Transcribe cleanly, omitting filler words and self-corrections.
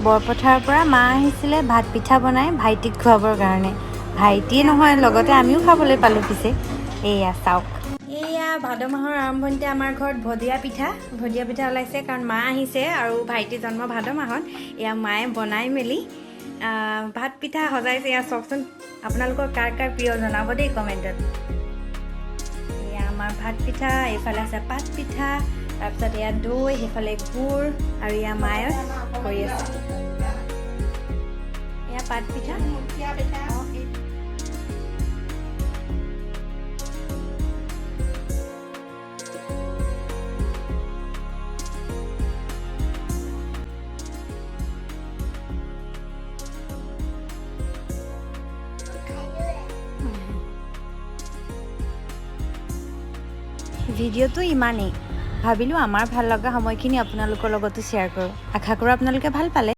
বৰপথাৰৰ পৰা মা আহিছিলে ভাত পিঠা বনাই ভাইটিক খুৱাবৰ কাৰণে। ভাইটিয়ে নহয়, লগতে আমিও খাবলৈ পালোঁ। পিছে এয়া চাওক, এয়া ভাদ মাহৰ আৰম্ভণিতে আমাৰ ঘৰত ভদিয়া পিঠা ওলাইছে, কাৰণ মা আহিছে আৰু ভাইটি জন্ম ভাদ মাহত। এয়া মায়ে বনাই মেলি ভাত পিঠা সজাইছে। এয়া চাওকচোন, আপোনালোকৰ কাৰ কাৰ প্ৰিয় জনাব দেই কমেণ্টত। এয়া আমাৰ ভাত পিঠা, এইফালে আছে পাত পিঠা, তাৰপিছত এয়া দৈ, সেইফালে গুৰ আৰু এয়া মায়ে কৰি আছে। এয়া পাত পিঠা। পিঠা। ভিডিঅ'টো ইমানেই। ভাবিলোঁ আমাৰ ভাল লগা সময়খিনি আপোনালোকৰ লগতো শ্বেয়াৰ কৰোঁ। আশা কৰোঁ আপোনালোকে ভাল পালে।